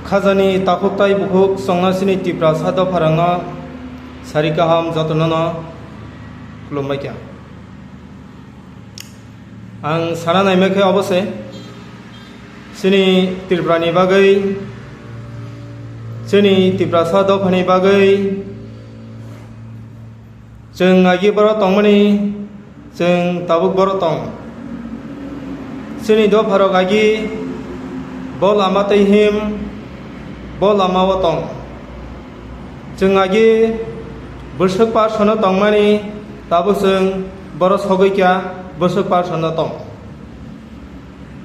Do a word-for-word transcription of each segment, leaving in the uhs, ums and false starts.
Khajani takhuk tai bukhuk chwngno chini Tiprasa dopharokno sari kaham jotono no khulumbai kha. Ang sana naima khe obo se, chini Tripurani bagwi, chini Tiprasa dophani bagwi, chwng agi borok tongmani, chwng tabuk borok tong. Chini dopharok agi bo lama tei him, bo lama o tong. Chwng agi bwswk parsono tongmani, tabuk chwng borok sogwi kha bwswk parsono tong.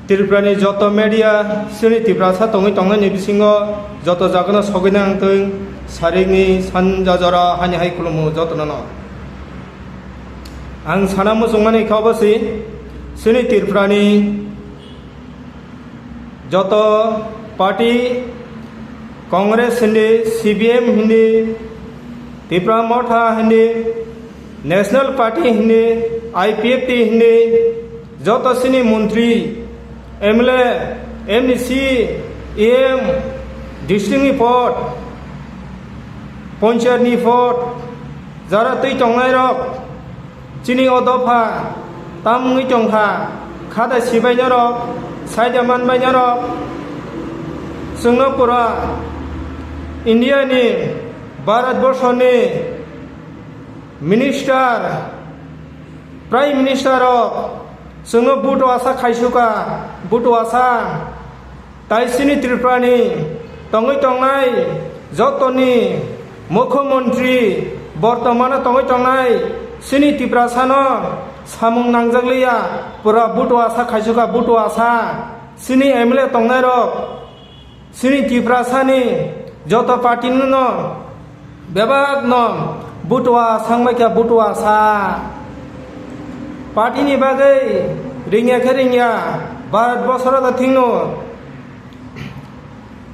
Tripurani joto media, chini Tiprasa tongwi tongnaini bisingo joto jagano sogwi nang tong, sarikni sanja jora hani hai khulumu jotono no. Ang sana muchungmani kha obo si, chini Tripurani joto party, Congress hindi, C P M hindi, Tipra Motha hindi, National Party hindi, I P F T hindi, joto chini montri, M L A, M D C, E M, district ni pod, ponchayat ni pod, jara twi tongnai rok, chini o dopha tam wngwi tongkha, khada sibai norok, saida manbai norok, chwngno pura India ni, Bharat borso ni minister, Prime Minister rok chwngno buto asa khaisuka, buto asa. Tai chini Tripurani tongwi tongnai jotoni Mukhyamantri bortomano tongwi tongnai chini Tiprasano samung nangjak liya, pura buto asa khaisuka, buto asa. Chini M L A tongnai rok, chini Tiprasani joto party no bebak no butua sangbai kha, butua sa. Party ni bagwi ringya khe ringya, Bharat bosoro da thingno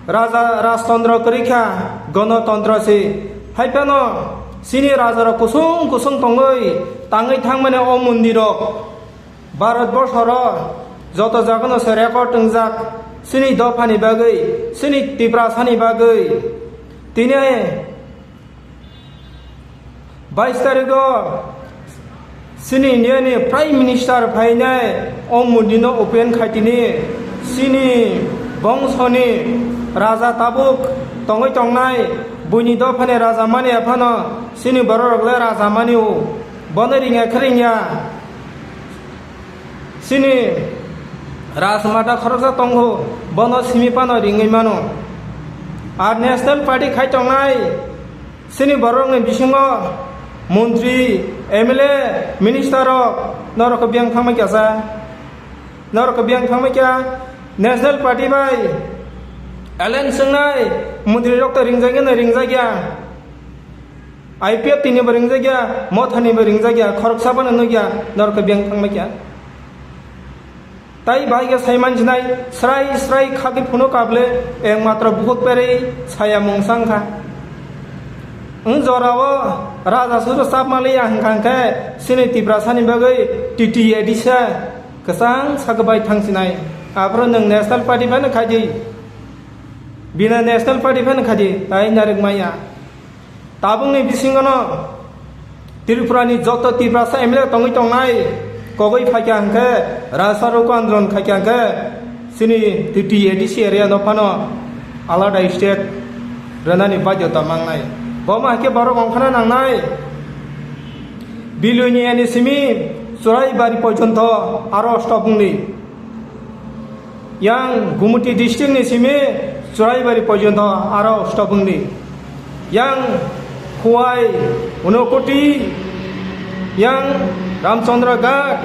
raja rajtantro kwrwi kha, gonotontro se. Hai phano chini raja rok kusung kusung tongwi tangwi thangmani o mondir rok. Bharat borsoro joto jagano se record wngjak, chini dophani bagwi, chini Tiprasani bagwi. Tini bais tarigo chini India ni Prime Minister phainai o Modi no open khaitini, chini bongsoni raja tabuk tongwi tongnai, buini dophani raja mani aphano chini borok rok le raja mani o. Bono ringya khe ringya. Chini rajmata khoroksa tongo, bono simi phano ringwi mano. Ar National Party khai tongnai chini borokni bisingo montri, M L A, minister rok norok biyang thangma kisa, norok biyang thangma kya National Party bai alliance wngnai montri rok to ringjakya na ringjakya. I P F T ni bo ringjakya, Motha ni bo ringjakya, khoroksa bono nukya, norok biyang thangma kya. Tai bahai khe sai mansinai, srai srai khagwi phunuk kable, eng matro bukhuk perwi saya mung sangkha. Wng jorao raja sujo chap maliya hwnkha hwnkhe, chini Tiprasani bagwi T T A D C kwchang sakbai thangsinai. Aphuru nwng National Party phano khaidi, bina National Party phano khaidi, tai narwk maya. Tabukni bisingono Tripurani joto Tiprasa M L A tongwi tongnai, kogwi phaikha hwnkhe, rasa rok andolon khaikha hwnkhe, chini T T A D C area no phano alada state rwnani baidhyota mangnai. Bomo hai khe borok ongkhorna nangnai. Bilonia ni simi Churaibari porjonto aro stop wngdi. Yang Gumuti district ni simi Churaibari porjonto aro stop wngdi. Yang Khowai, Unakoti, yang Ramchandra Ghat,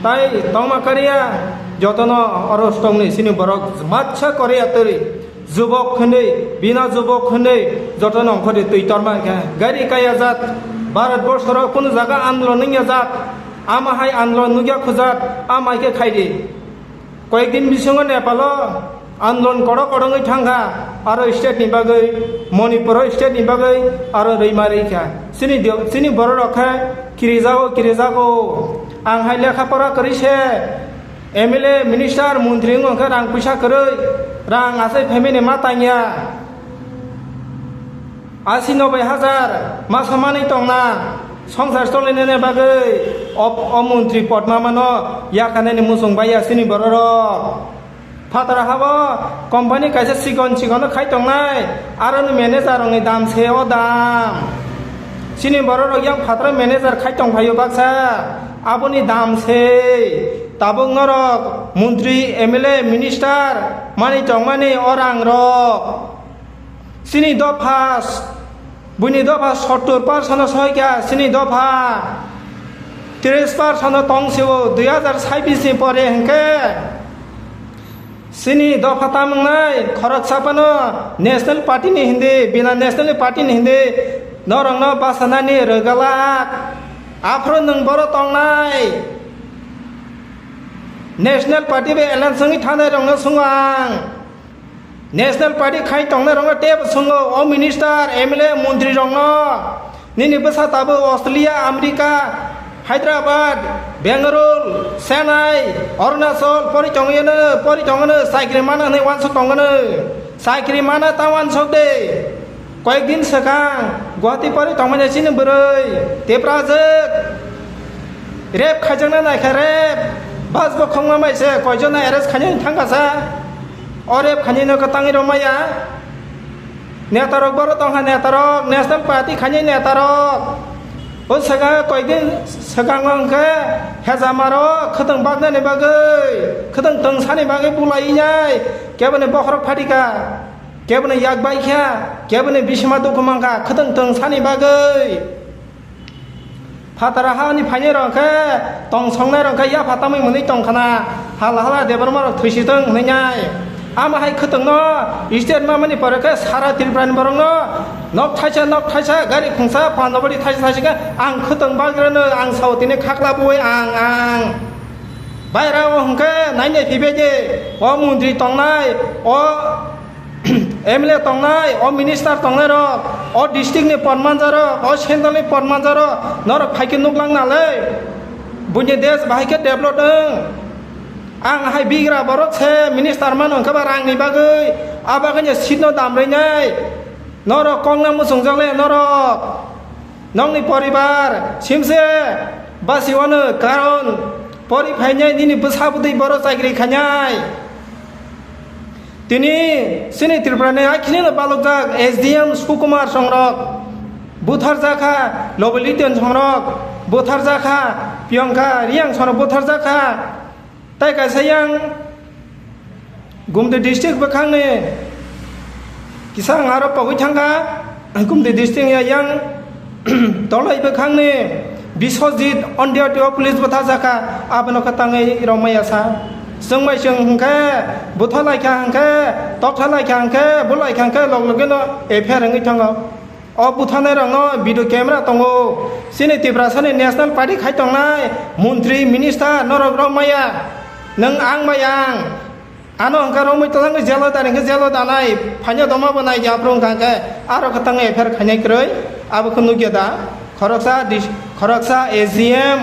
tai Tongmakaria, jotono aro stop wngdi. Chini borok matsa Korea twi, jubok hwnwi, bina jubok hwnwi, jotono ongkhordi twi torma khe. Gari kaya jat, Bharat borsoro kunu jaga andolon wngya jat, ama hai andolon nukya khujat, ama hai khe khaidi. Koyekdin bisingo Nepalo andolon kodo kodo wngwi thangkha, aro state ni bagwi, Manipuro state ni bagwi aro rwima rwikha. Chini de-, chini borok rok khe kirijago, kirijago. Ang hai lekha pora kwrwi se, M L A, minister, montri wngkha rang puisa kwrwi, rang asai family ma tangya. Asi nobai hajar masa manwi tongna, songsar cholainani bagwi o, o montri pod ma mano, yakarnani muchung baiya chini bororok. Phataro habo company kaisa chikon chikono khai tongnai, aroni manager rokni dam se o dam. Chini bororok yang phataro manager khai tongphaio baksa, aboni dam se. Tabuk norok montri, M L A, minister manwi tongmani o rang rok. Chini dopha, buini dopha sottor percent-o soikha, chini dopha tris percent-o tong sio, dui hazar chhabbish ni pore hwnkhe chini dopha tam wngnai, khoroksa phano National Party ni hindi, bina National Party ni hindi norokno bachanani rwgalak. Aphuru nwng boro tongnai, National Party bai alliance wngwi thangnai rokno swngo ang. National Party khai tongnai rokno tebo swngo, o minister, M L A, montri rokno. Nini bwsa tabuk Australia, America, Hyderabad, Bengaluru, Chennai, Arunachal, pori tongwino, pori tongwino, chakri mana hwnwi uansuk tongwino. Chakri mana ta uansuk de. Koyek din swkang Guwahati pori tongmani chini bwrwi, Tiprajwk. Rep khaijakna naikha rep. Bus bo khongma bai se koijon arrest khainani thangkha sa. O rep khainai no kwtangwi rw maya. Netarok boro tongkha netarok, National Party khainai netarok. O swkang koikdin swkango hwnkhe hejamarok khwtwng baknani bagwi, khwtwng twngsani bagwi bulai nai. Keboni bokhorok phatika, keboni yak baikha, keboni bisima dukhu mankha, khwtwng twngsani bagwi. Phataro hani phainai rok khe, tong songnai rok khe yapha tamwi mwnwi tong khana, hala hala Debbarma rok thwi si tong hwnwi nai. Ama hai khwtwng no state ma mani pore khe sara Tripura ni borok no nok thaisa, nok thaisa, gari khungsa, panjabari thaisa thaisa khe ang khwtwng bagrano ang sao tini khakla bui ang ang. Baira o hwnkhe nainai phibai de, o montri tongnai, o M L A tongnai, o minister tongnai rok, o district ni pod manja rok, o central ni pod manja rok, norok phaikhe nuklang nalai. Buini desh bahai khe develop wng. Ang hai bigra borok se minister mano hwnkhe ba rang ni bagwi, a bagwi ni seat no dam rwi nai. Norok kok na muchung jak le norok. Nokni poribar simse basi wano karon pori phainai nini bwsa bwtwi boro chakri khainai. Tini chini Tripura ni akhini no balokjak S D M Sukumar songrok butharjakha, Loboliton songrok butharjakha, Piyongkha Riyang songrok butharjakha. Tai kaisa yang Gumti district bwkhangni kisa ang aro pogwi thangkha, Gumti district ya yang Tolai bwkhangni Biswajit Ondiatio police bwtha jakha, abono khe tangwi rwmaya sa. Chwng bai chwng hwnkhe butha laikha hwnkhe, tokha laikha hwnkhe, bulaikha hwnkhe log logeno F I R wngwi thango. O buthanai rokno video camera tongo. Chini Tiprasani National Party khai tongnai montri, minister norok rok maya. Nwng ang bai ang. Ano hwnkhe romwi twlangwi jelo dani hwnkhe jelo danai. Phaino doma bo nai ya phuru hwnkha hwnkhe aro khe tangwi F I R khainai kwrwi. Abo khe nukya da. Khoroksa dis-, khoroksa S D M.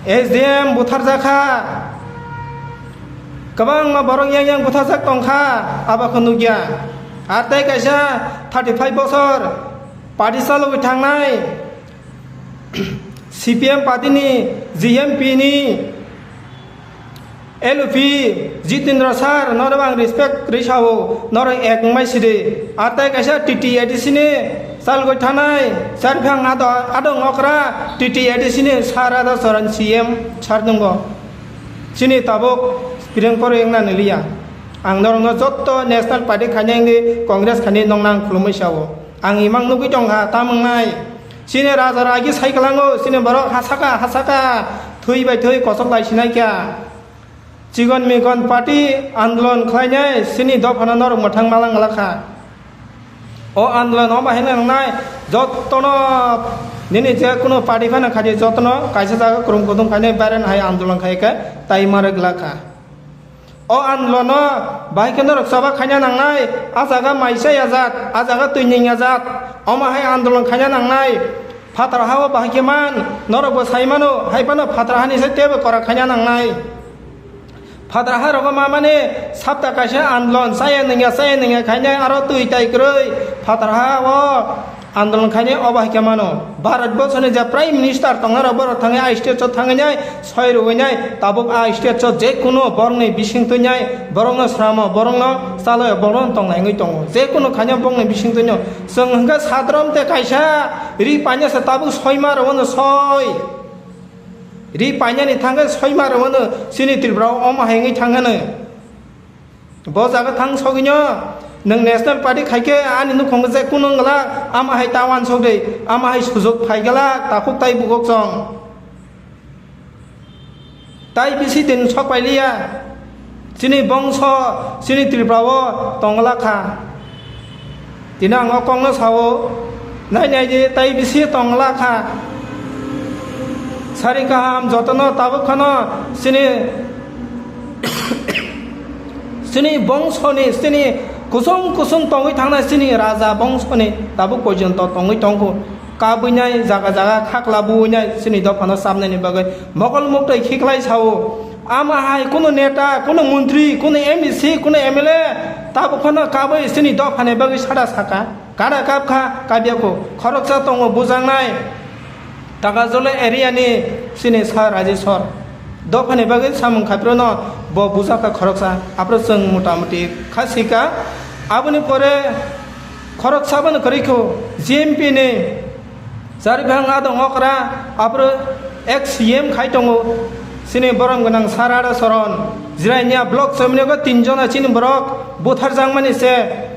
S D M butharjakha. Kwbangma borok yang yang butharjak tongkha. Abo khe nukya. Ar tei kaisa thirty five bosor party chalogwi thangnai C P M party ni G M P ni L O P Jitendra sir, norok ang respect rwi sao, norok ek wngmai sidi. Ar tei kaisa T T A D C ni chalogwi thangnai Charphang ado, adong okra T T A D C ni sir, ado Charan C M sir nungbo. Chini tabuk spring pore wngna niliya. Ang norokno jotto National Party khainai wngdi, Congress khainai nongna ang khulumwi sao. Ang imang nugwi tongkha, tam wngnai. Chini raja ragi sai kwlango, chini borok hasaka, hasaka, thwi bai thwi kosok lai sinai kha. Chigon migon party andolon khlainai, chini dophano norok mwthang malang glakha. O andolon omo hai nangnai, jotono nini je kuno party phano khaidi, jotono kaisa jaga kwrwng kuthum khainai, bairan hai andolon khai khe tai ma rwgla kha. O andolono bahai khe norok choba khaina nangnai, a jaga mai cha ya jat, a jaga twi ning ya jat, omo hai andolon khaina nangnai. Phatar hao bahai khe man, norok bo sai mano, hai phano phatar hani se tebo kora khaina nangnai. Phatar ha rogo ma mani sapta kaisa andolon chaya nungya, chaya nungya khainai aro twi tai kwrwi phatar ha o andolon khainai obo hai khe mano. Bharat borsoni je Prime Minister tongnai rok borok thangwi a state o thangwi nai soi rwui nai tabuk a state o je kuno borokni bising twi nai borokno sramo, borokno chalai, borokno tong lai wngwi tongo. Je kuno khainai bongni bising twi no chwng hwnkhe sadrom te kaisa ri paina se tabuk soi ma rwano soi. Ri painani thangkhe soima rwmano chini Tripura o omo hai wngwi thangkhe no. Bo jaga thang sogwino nwng National Party khaikhe ani nukhungo je kunu wngla ama hai ta wansok de, ama hai sujok phai gala takhuk tai bugok chong. Tai bisi din sok pailiya. Chini bongso, chini Tripura o tongla kha. Tini ang o kokno sao, nai nai di, tai bisi tongla kha. Sari kaham jotono tabuk phano chini, chini bongsoni, chini kusung kusung tongwi thangnai chini raja bongsoni tabuk porjonto tongwi tongkhu. Kabui nai jaga jaga khakla bui nai chini dophano chapnani bagwi mokol muktwi khiklai sao. Ama hai kunu neta, kunu montri, kunu M D C, kunu M L A tabuk phano kabui chini dophani bagwi sada saka. Kada kap kha, kabya kho. Khoroksa tongo bujaknai. Takajole area ni chini sa Rajeshwar. Dophani bagwi samung khaphirno bo bujak kha khoroksa. Aphuru chwng mota moti kha sika. Aboni pore khoroksa bono kwrwi kho G M P ni Jari bang adong okra, aphuru ex C M khai tongo. Chini borom gwnang Sarada Soron. Jirainia block chomni go tin jona chini borok butharjakmani se.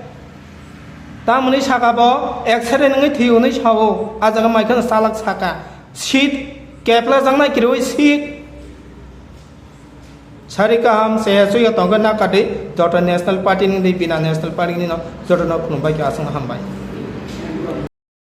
Tamoni saka bo accident wngwi thwi hwnwi sao. A jaga mai kheno chalak saka. Seat kepla jaknai kirwi seat. Sari kaham se suya tongkhe nakadi joto National Party ni bina National Party ni no joto no khulumbai khe aswk hambai.